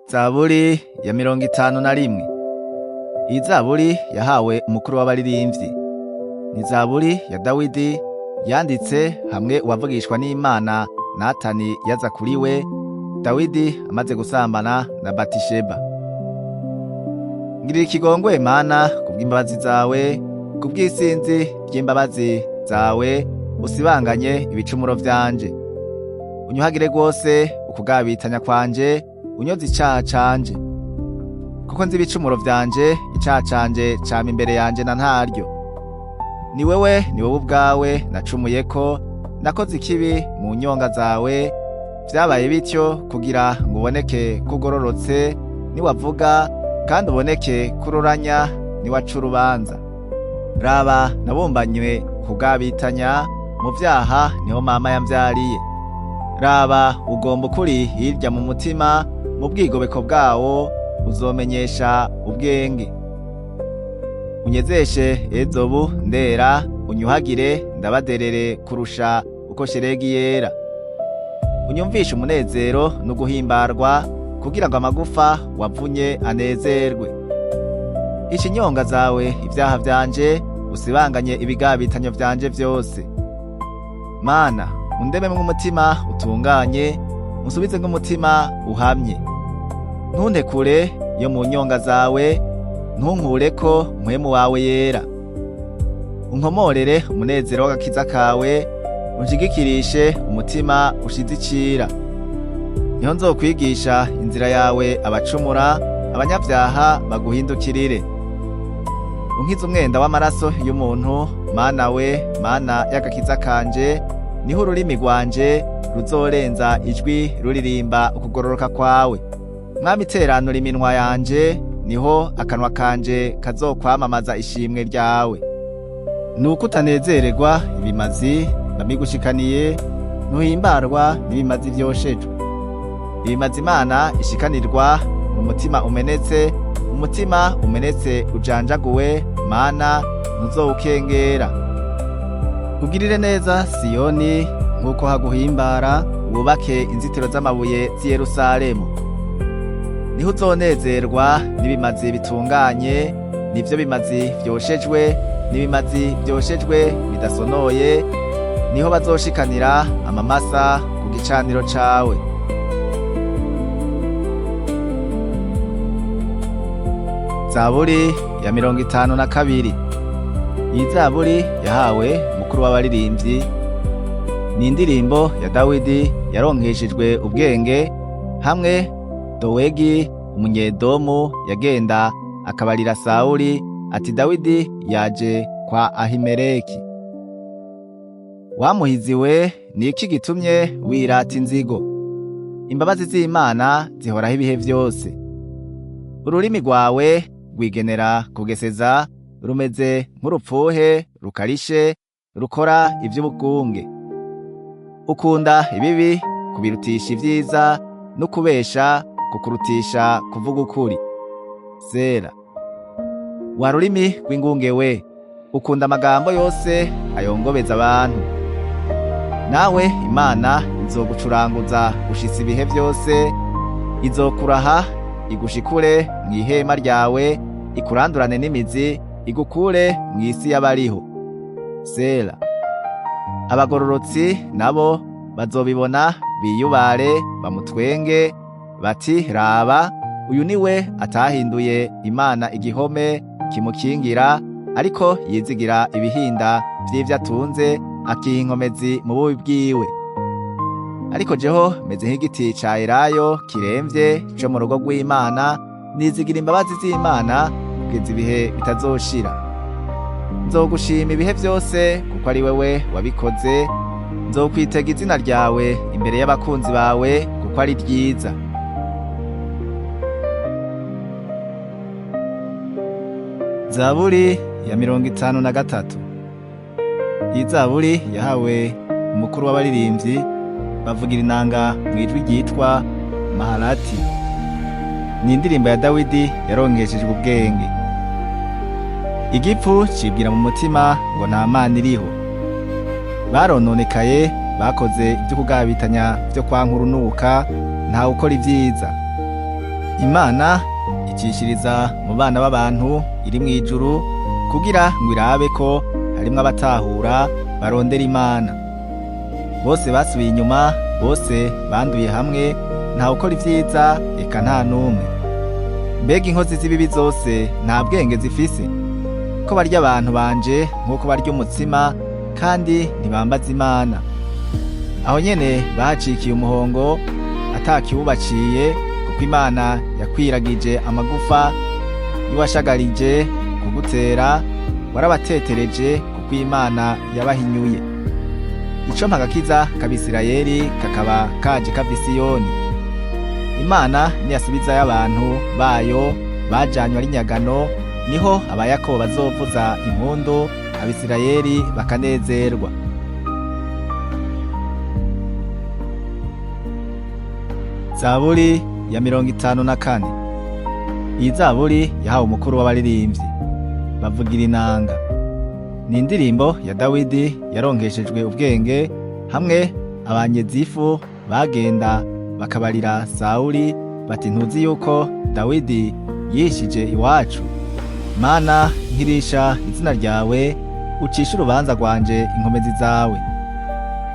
Zaburi ya 51. Iyi zaburi yahawe umukuru w'abaririmbyi. Ni zaburi ya Dawidi yanditse hamwe uwavugishwa n'Imana Natani yaza kuri we, Dawidi amaze gusambana na Batisheba. Ngirira ikigongwe Mana kubw'imbabazi zawe, kubw'isinzi ry'imbabazi zawe, usibanganye ibicumuro vyanje. Unyuhagire rwose ukugabitanya kwanje, unyoze icaha canje. Kuko nzi ibicumuro vyanje, icaha canje cama imbere yanje na ntaryo. Ni wewe, ni wowe ubwawe nacumuyeko, nakoze ikibi mu nyonga zawe, vyabaye bityo kugira ngo uboneke ko ugororotse niwavuga, kandi uboneke ko uroranya niwaca urubanza. Raba nabumbanywe kugabitanya, mu vyaha niho mama yamvyariye. Raba ugomba ukuri hirya mu mutima, mu bwigobeko bwawo uzomenyesha ubwenge. Unyezeshe ezobu ndera, unyuhagire ndabaderere kurusha uko sheregi yera. Unyumvishe umunezero n'uguhimbarwa, kugira ngo amagufa wavunye anezerwe. Ica inyonga zawe ivyaha vyanje, usibanganye ibigabitanyo vyanje vyose. Mana, undememwo umutima utunganye, unsubize nk'umutima uhamye. Ntuntekure yo mu nyonga zawe, ntunkureko mpwemu wawe yera. Unkomorere umunezero w'agakiza kawe, unshigikirishe umutima ushize icira. Niho nzokwigisha inzira yawe abacumura, abanyabyaha baguhindukirire. Unkize umwenda w'amaraso y'umuntu, Mana we, Mana y'agakiza kanje, niho ururimi rwanje ruzorenza ijwi ruririmba ukugororoka kwawe. Mwami, teranura iminwa yanje, niho akanwa kanje kazokwamamaza ishimwe ryawe. Nuko utanezererwa ibimazi bamigushikaniye, ntuhimbarwa n'ibimazi vyoshejwe. Ibimazi Imana ishikanirwa mu mutima umenetse, umutima umenetse ujanjaguwe, Mana ntuzowukengera. Ugirire neza Siyoni nk'uko haguhimbara, wubake inzitiro z'amabuye z'i Yerusalemu. Niho uzonezerwa n'ibimazi bitunganye, nivyo bimazi vyoshejwe, n'ibimazi vyoshejwe bidasonoye, niho bazoshikanira amamasa ku gicaniro cawe. Zaburi ya 52. Iyi zaburi yahawe umukuru w'abaririmbyi. Ni indirimbo ya Dawidi yaronkeshejwe ubwenge hamwe Dowegi umunyedomu yagenda akabarira Sawuli ati Dawidi yaje kwa Ahimeleki. Wamuhiziwe, ni iki gitumye wirata inzigo? Imbabazi z'Imana zihoraho ibihe vyose. Ururimi rwawe rwigenera kugeseza, rumeze nk'urupfuhe rukarishe rukora ivy'ubugunge. Ukunda ibibi kubirutisha ivyiza, no kubesha kukurutisha kuvuga ukuri. Sera. Wa rurimi rw'ingunge we, ukunda amagambo yose ayongobeza abantu. Nawe Imana izogucuranguza gushitsa ibihe vyose, izokuraha igushikure mw'ihema ryawe, ikurandurane n'imizi, igukure mw'isi y'abariho. Sera. Abagororotsi nabo bazobibona biyubare bamutwenge bati raba, uyu niwe atahinduye Imana igihome kimukingira, ariko yizigira ibihinda vy'ivyo atunze, akiha inkomezi mu bubi bwiwe. Ariko jeho meze nk'igiti ca elayo kiremvye co mu rugo rw'Imana, nizigira imbabazi z'Imana kugeza ibihe bitazoshira. Nzogushima ibihe vyose kuko ari wewe wabikoze, nzokwitega izina ryawe imbere y'abakunzi bawe kuko ari ryiza. Zaburi ya 53. Iyi zaburi yahawe umukuru w'abaririmbyi, bavugira inanga mw'ijwi ryitwa Maharati. Ni indirimbo ya Dawidi yaronkeshejwe ubwenge. Igipfu cibwira mu mutima ngo nta Mana iriho. Barononekaye, bakoze ivyo kugabitanya vyo kwanka urunuka, ntawe ukora ivyiza. Imana icishiriza mu bana b'abantu iri mu ijuru kugira ngo irabe ko harimwo abatahura barondera Imana. Bose basubiye inyuma, bose banduye hamwe, ntawe ukora ivyiza, eka nta n'umwe. Mbega inkozi z'ibibi zose nta bwenge zifise? Ko barya abantu banje nk'uko barya umutsima, kandi ntibambaza Imana. Aho nyene bahacikiye umuhongo atakiwubaciye, kuko Imana yakwiragije amagufa y'uwashagarije kugutera, warabatetereje kuko Imana yabahinyuye. Ico mpagakiza k'Abisirayeli kakaba kaje kava i Siyoni. Imana niyasubizayo abantu bayo bajanywe ari nyagano, niho Abayakobo bazovuza impundu, Abisirayeli bakanezerwa. Zaburi ya 54. Iyi zaburi yahawe umukuru w'abaririmbyi, bavugira inanga. Ni indirimbo ya Dawidi yaronkeshejwe ubwenge, hamwe abanyezifu bagenda bakabarira Sawuli bati ntuzi yuko Dawidi yishije iwacu? Mana, nkirisha izina ryawe, ucishe urubanza rwanje inkomezi zawe.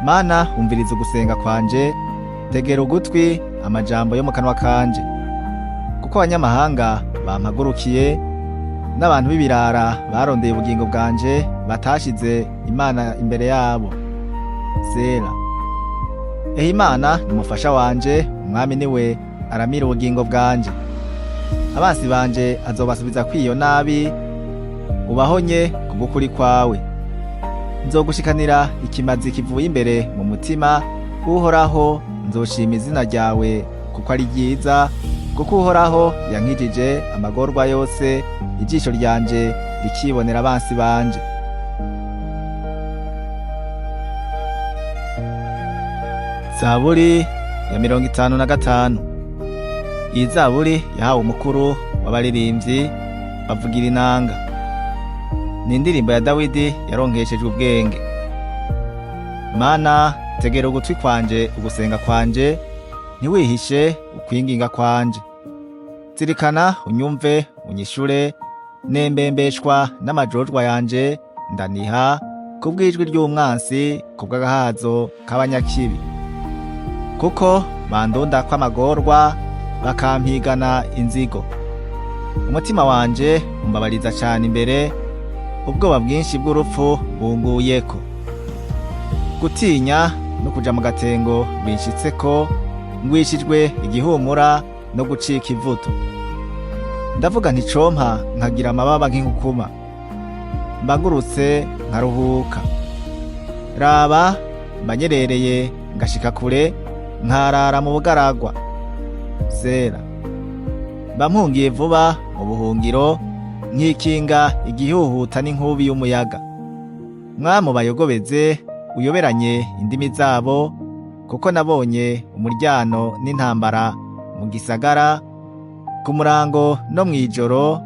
Mana, umviriza ugusenga kwanje, tegera ugutwi amajambo yo mu kanwa kanje. Kuko abanyamahanga bampagurukiye, n'abantu b'ibirara barondeye ubugingo bwanje, batashize Imana imbere yabo. Sera. Ehe, Imana ni umufasha wanje, umwami niwe aramira ubugingo bwanje. Abansi banje azobasubiza kwiyo nabi, ubahonye kubw'ukuri kwawe. Nzogushikanira ikimazi kivuye imbere mu mutima, Uhoraho, nzoshima izina ryawe kuko ari ryiza, kuko Uhoraho yankijije amagorwa yose, ijisho ryanje rikibonera abansi banje. Zaburi ya 55. Iyi zaburi yahawe umukuru w'abaririmbyi, bavugira inanga. Ni indirimbo ya Dawidi yaronkeshejwe ubwenge. Mana, tegera ugutwi kwanje ugusenga kwanje, ntiwihishe ukwinginga kwanje. Zirikana unyumve unyishure, nembembeshwa n'amajojwa yanje, ndaniha kubw'ijwi ry'umwansi, kubw'agahazo k'abanyakibi. Kuko bandunda kw'amagorwa, bakampigana inzigo. Umutima wanje umbabariza cane imbere, ubwoba bwinshi bw'urupfu bunguyeko. Gutinya no kuja mu gatengo binshitseko, ngwishijwe igihumura no gucika ivuto. Ndavuga nti compa nkagira amababa nk'inkukuma, mbagurutse nkaruhuka. Raba mbanyerereye ngashika kure, nkarara mu bugaragwa. Sera. Mba mpungiye vuba mu buhungiro, nkikinga igihuhuta n'inkubi y'umuyaga. Mwamu bayogobeze, uyoberanye indimi zabo, kuko nabonye umuryano n'intambara mu gisagara, ku murango no mw'ijoro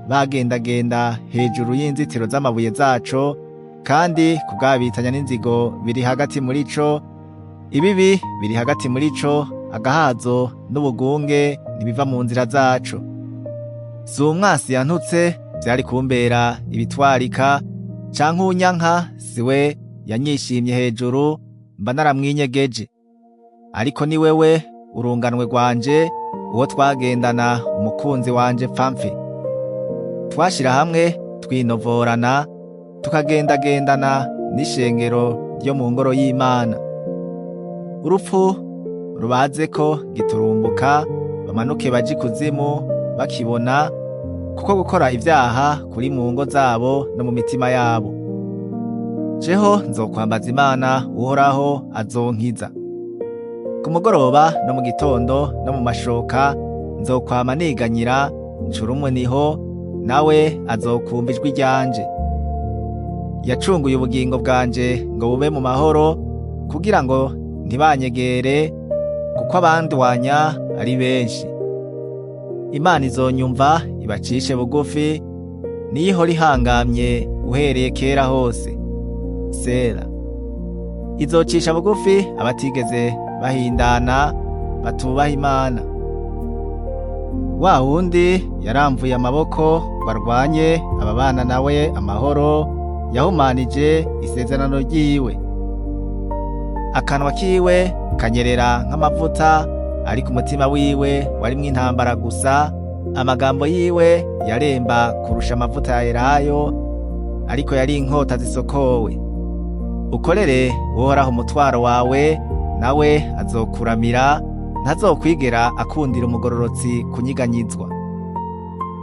bagendagenda hejuru y'inzitiro z'amabuye zaco, kandi kubwabitanya n'inzigo biri hagati muri co, ibibi biri hagati muri co, agahazo n'ubugunge ntibiva mu nzira zaco. Si umwasi yantutse vyari kumbera ibitwarika, canke uwunyanka siwe yanyishimye hejuru, mba naramwinyegeje. Ariko ni wewe urunganwe rwanje, uwo twagendana, umukunzi wanje pfamfe. Twashira hamwe twinovorana, tukagendagendana n'ishengero ryo mu ngoro y'Imana. Urupfu rubaze ko giturumbuka, bamanuke baje ikuzimu bakibona, kuko gukora ivyaha kuri mu ngo zabo no mu mitima yabo. Jeho nzokwambaza Imana, Uhoraho azonkiza. Ku mugoroba no mu gitondo no mu mashoka nzokwama niganyira, ncura umuniho, nawe azokumva ijwi ryanje. Yacunguye ubugingo bwanje ngo bube mu mahoro, kugira ngo ntibanyegere, kuko abandwanya ari benshi. Imana izonyumva ibacishe bugufi, niyo ihora ihangamye uhereye kera hose. Sera. Izocisha bugufi abatigeze bahindana, batubaha Imana. Wa wundi yaramvuye amaboko ngo arwanye ababana nawe amahoro, yahumanije isezerano ryiwe. Akanwa kiwe kanyerera nk'amavuta, ariko umutima wiwe warimwo intambara gusa. Amagambo yiwe yaremba kurusha amavuta ya elayo, ariko yari inkota zisokowe. Ukorere Uhoraho umutwaro wawe, nawe azokuramira, ntazokwigera akundira umugororotsi kunyiganyizwa.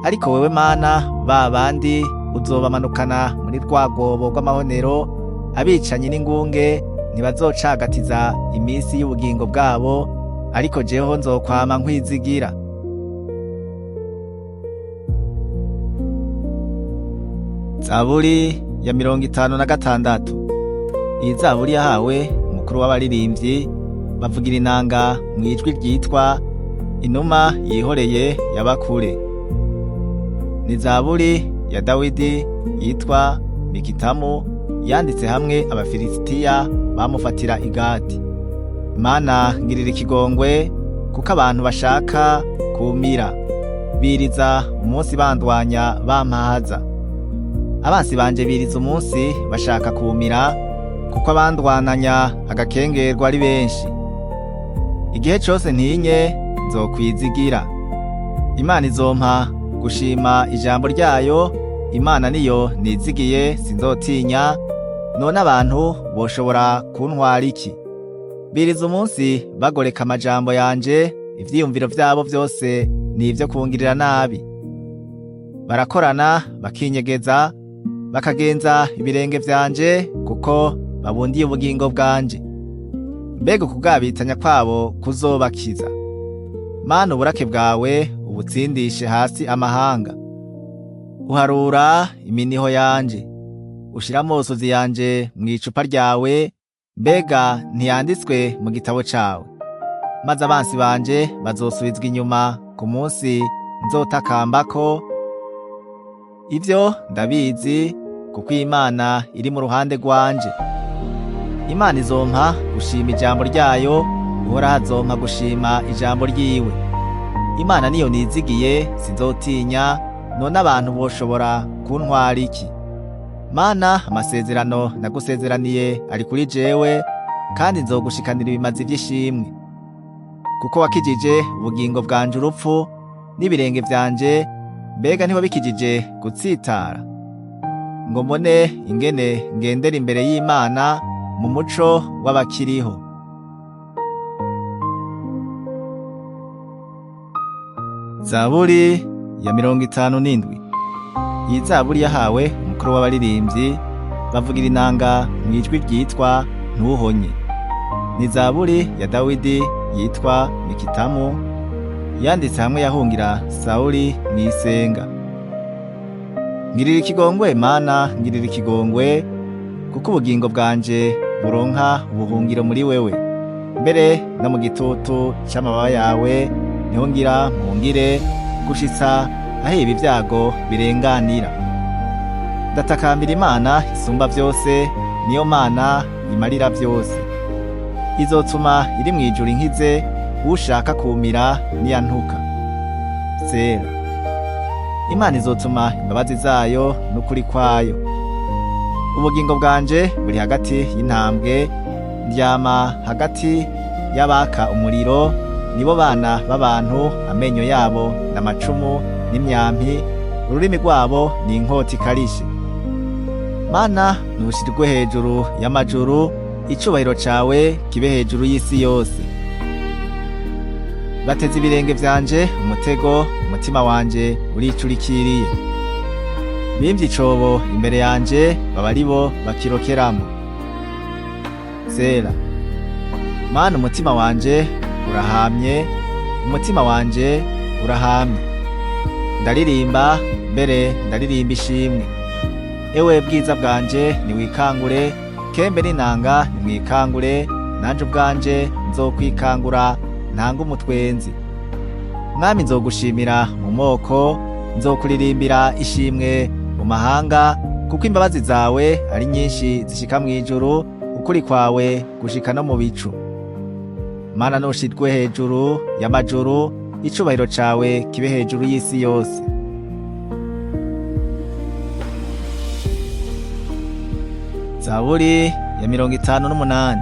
Ariko wewe Mana, ba bandi uzobamanukana muri rwa rwobo rw'amahonero, abicanyi n'ingunge ntibazocagatiza iminsi y'ubugingo bwabo, ariko jeho nzokwama nkwizigira. Zaburi ya 56. Iyi zaburi yahawe umukuru w'abaririmbyi, bavugira inanga mu ijwi ryitwa Inuma yihoreye y'abakure. Ni zaburi ya Dawidi yitwa Mikitamu, yanditse hamwe Abafilisitiya bamufatira i Gati. Mana, ngirira ikigongwe, kuko abantu bashaka kumira, biriza umunsi bandwanya bampaza. Abansi banje biriza umunsi bashaka kumira, kuko abandwananya agakengerwa ari benshi. Igihe cose ntinye nzokwizigira. Imana izompa gushima ijambo ryayo, Imana niyo nizigiye sinzotinya. None abantu boshobora kuntwara iki? Biriza umunsi bagoreka amajambo yanje, ivyiyumviro vyabo vyose ni ivyo kungirira nabi. Barakorana bakinyegeza, bakagenza ibirenge vyanje, kuko babundiye ubugingo bwanje. Mbega ukugabitanya kwabo kuzobakiza! Mana, uburake bwawe ubutsindishe hasi amahanga. Uharura iminiho yanje, ushira amosozi yanje mu icupa ryawe, mbega ntiyanditswe mu gitabo cawe? Maze abansi banje bazosubizwa inyuma ku munsi nzotakambako. Ivyo ndabizi, kuko Imana iri mu ruhande rwanje. Imana izompa gushima ijambo ryayo, Uhoraho azompa gushima ijambo ryiwe. Imana niyo nizigiye, sinzotinya. None abantu boshobora kuntwara iki? Mana, amasezerano nagusezeraniye ari kuri jewe, kandi nzogushikanira ibimazi vy'ishimwe. Kuko wakijije ubugingo bwanje urupfu n'ibirenge vyanje, mbega ntiwabikijije gutsitara? Ngo mbone ingene ngendera imbere y'Imana mu muco w'abakiriho. Zaburi ya 57. Iyi zaburi yahawe umukuru w'abaririmbyi, bavugira inanga mu ijwi ryitwa Ntuhonye. Ni zaburi ya Dawidi yitwa Mikitamu, yanditse hamwe yahungira Sawuli mw'isenga. Ngirira ikigongwe Mana, ngirira ikigongwe, kuko ubugingo bwanje buronka ubuhungiro muri wewe. Mbere no mu gitutu c'amababa yawe niho ngira mpungire, gushitsa aho ibi vyago birenganira. Ndatakambira Imana isumba vyose, niyo Mana imarira vyose. Izotuma iri mw'ijuru inkize, ushaka kumira niyantuka. Sera. Imana izotuma imbabazi zayo n'ukuri kwayo. Ubugingo bwanje buri hagati y'intambwe, ndyama hagati y'abaka umuriro, nibo bana b'abantu, amenyo yabo n'amacumu n'imyampi, ururimi rwabo ni inkota ikarishe. Mana, nushirwe hejuru y'amajuru, icubahiro cawe kibe hejuru y'isi yose. Bateze ibirenge vyanje umutego, umutima wanje uricurikiriye. Bimvye icobo imbere yanje, baba aribo bakirokeramo. Sera. Mana, umutima wanje urahamye, umutima wanje urahamye. Ndaririmba, mbere ndaririmba ishimwe. Ewe bwiza bwanje, niwikangure, kembe n'inanga nimwikangure, nanje ubwanje nzokwikangura ntanga umutwenzi. Mwami, nzogushimira mu moko, nzokuririmbira ishimwe mu mahanga, kuko imbabazi zawe ari nyinshi zishika mw'ijuru, ukuri kwawe gushika no mu bicu. Mana, nushirwe hejuru y'amajuru, Icubahiro cawe kibe hejuru y'isi yose. Zaburi ya 58.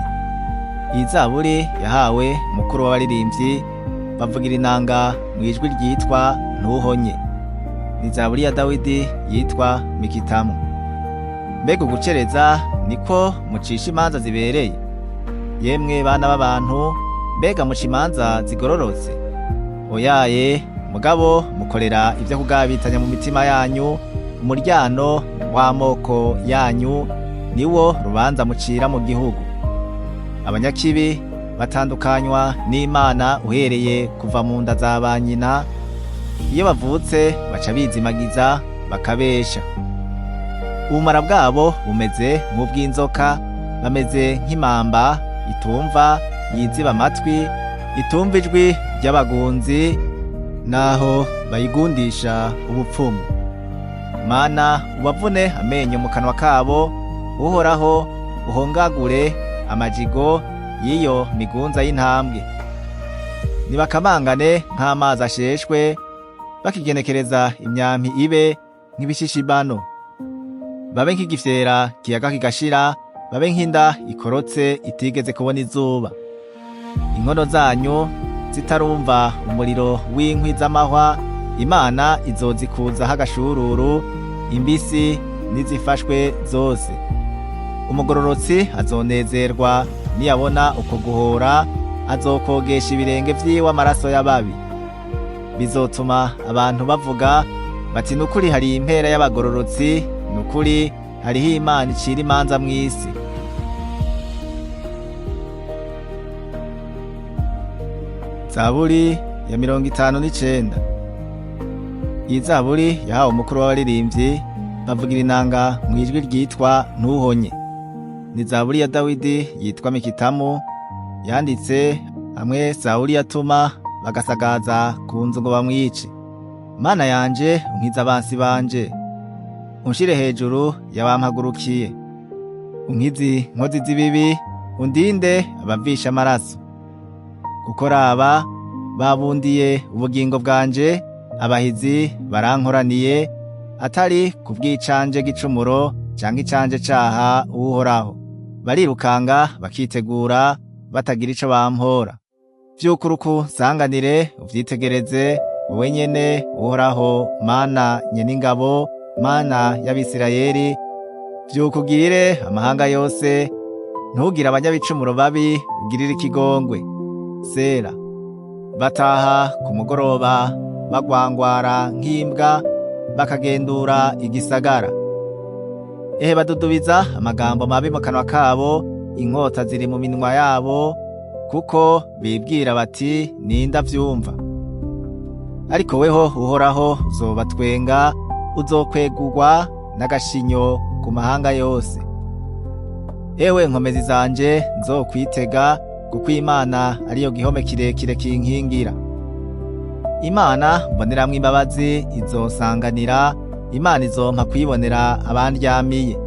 Iyi zaburi yahawe mukuru w'abaririmbyi bavugira inanga mu ijwi ryitwa Ntuhonye. Ni zaburi ya Dawidi yitwa Mikitamu. Mbega ugucereza niko mucisha imanza zibereye? Yemwe bana b'abantu, mbega muca imanza zigororotse? Oyaye, mugabo mukorera ibyo kugabitanya mu mitima yanyu, umuryano w'amoko yanyu niwo rubanza mucira mu gihugu. Abanyakibi batandukanywa n'Imana uhereye kuva mu nda za ba nyina, iyo bavutse baca bizimagiza bakabesha. Ubumara bwabo bumeze nk'ubw'inzoka, bameze nk'imamba itumva yiziba amatwi, itumva ijwi ry'abagunzi naho bayigundisha ubupfumu. Mana, ubavune amenyo mu kanwa kabo, Uhoraho uhongagure amajigo y'iyo migunza y'intambwe. Nibakamangane nk'amazi asheshwe, bakigenekereza imyampi ibe nk'ibishishibano. Babe nk'igifyera kiyaga kigashira, babe nk'inda ikorotse itigeze kubona izuba. Inkono zanyu zitarumva umuriro w'inkwi z'amahwa, Imana izozikuzaho agashururu, imbisi n'izifashwe zose. Umugororotsi azonezerwa niyabona uko guhora, azokogesha ibirenge vyiwe amaraso y'ababi. Bizotuma abantu bavuga bati: nukuri hari impera y'abagororotsi, nukuri hariho Imana icira imanza mw'isi. Zaburi ya 59. Iyi zaburi yahawe umukuru w'abaririmbyi bavugira inanga mu ijwi ryitwa Ntuhonye. Ni zaburi ya Dawidi yitwa Mikitamu, yanditse hamwe Sawuli yatuma bagasagaza ku nzu ngo bamwice. Mana yanje, unkize abansi banje, unshire hejuru y'abampagurukiye. Unkize inkozi z'ibibi, undinde abavisha amaraso. Kuko raba babundiye ubugingo bwanje, abahizi barankoraniye, atari kubw'icanje gicumuro canke icanje caha Uhoraho. Barirukanga bakitegura batagira ico bampora. Vy'ukuruku nsanganire uvyitegereze wowe nyene, Uhoraho Mana nyen'ingabo, Mana y'Abisirayeli. Vyukugirire amahanga yose, ntugire abanyabicumuro babi ugirire ikigongwe. Sera. Bataha ku mugoroba bagwangwara nk'imbwa, bakagendura igisagara. Ehe, badudubiza amagambo mabi mu kanwa kabo, inkota ziri mu minwa yabo, kuko bibwira bati: ninda vyumva. Ariko weho Uhoraho uzobatwenga, uzokwegurwa n'agashinyo ku mahanga yose. Ewe nkomezi zanje, nzokwitega, kuko Imana ariyo gihome kirekire kinkingira. Imana mboneramwo imbabazi izonsanganira, Imana izompa kwibonera abandyamiye.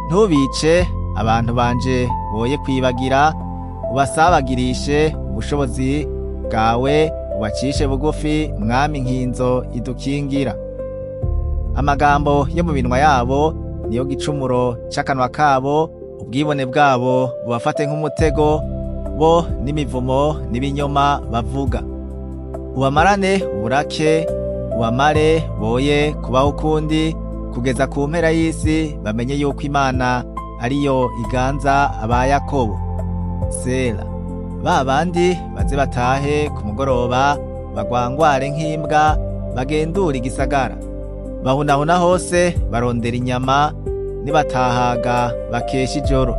Ntubice abantu banje boye kwibagira, ubasabagirishe ubushobozi bwawe, ubacishe bugufi, Mwami nkinzo idukingira. Amagambo yo mu minwa yabo niyo gicumuro c'akanwa kabo, ubwibone bwabo bubafate nk'umutego, bo n'imivumo n'ibinyoma bavuga. Ubamarane uburake, ubamare boye kubaho ukundi, kugeza ku mpera y'isi bamenye yuko Imana ariyo iganza aba Yakobo. Sera. Ba bandi baze batahe ku mugoroba, bagwangware nk'imbwa, bagendura igisagara. Bahunahuna hose barondera inyama, nibatahaga bakesha ijoro.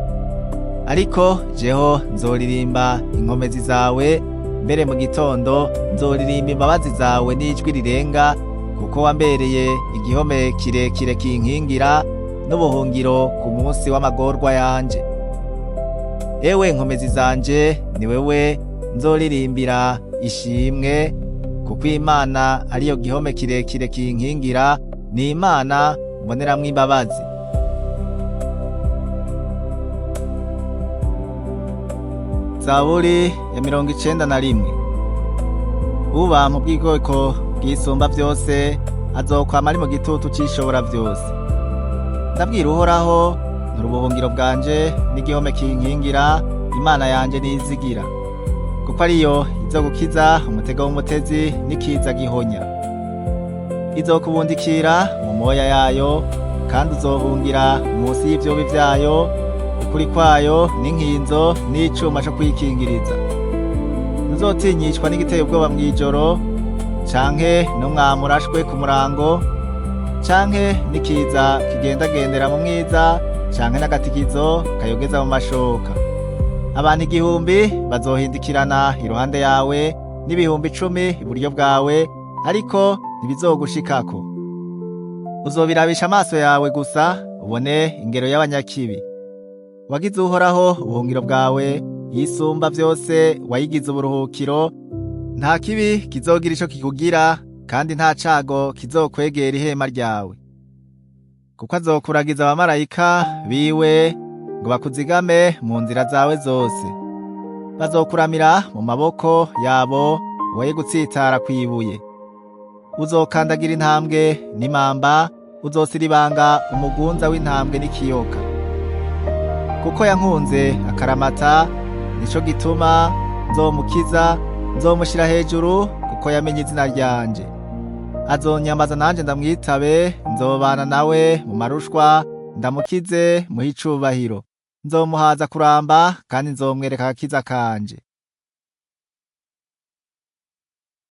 Ariko jeho nzoririmba inkomezi zawe, mbere mu gitondo nzoririmba imbabazi zawe n'ijwi rirenga, kuko wambereye igihome kirekire kinkingira n'ubuhungiro ku munsi w'amagorwa yanje. Ewe nkomezi zanje, ni wewe nzoririmbira ishimwe, kuko Imana ariyo gihome kirekire kinkingira, ni Imana mboneramwo imbabazi. Zaburi ya 91. Uba mu bwigoko bw'Isumba vyose azokwama ari mu gitutu c'Ishobora vyose. Ndabwira Uhoraho, nti ubuhungiro bwanje n'igihome kinkingira, Imana yanje nizigira, kuko ariyo izogukiza umutego w'umutezi n'ikiza gihonya. Izokubundikira mu moya yayo, kandi uzohungira munsi y'ivyobi vyayo. Ukuri kwayo n'inkinzo n'icuma co kwikingiriza. Ntuzotinyishwa n'igiteye ubwoba mw'ijoro, canke n'umwami urashwe ku murango, canke n'ikiza kigendagendera mu mwiza, canke n'agatikizo kayogeza mu mashoka. Abantu 1000 bazohindikirana iruhande yawe, n'ibihumbi 10 iburyo bwawe, ariko ntibizogushikako. Uzobirabisha amaso yawe gusa, ubone ingero y'abanyakibi. Wagize Uhoraho ubuhungiro bwawe, Yisumba vyose wayigize uburuhukiro. Nta kibi kizogira ico kikugira, kandi nta cago kizokwegera ihema ryawe. Kuko azokuragiza abamarayika biwe ngo bakuzigame mu nzira zawe zose. Bazokuramira mu maboko yabo, woye gutsitara kw'ibuye. Uzokandagira intambwe n'imamba, uzosiribanga umugunza w'intambwe n'ikiyoka. Kuko yankunze akaramata, nico gituma nzomukiza, nzomushira hejuru kuko yamenye izina ryanje. Azonyambaza nanje ndamwitabe, nzobana nawe mu marushwa, ndamukize muhe icubahiro. Nzomuhaza kuramba kandi nzomwereka agakiza kanje.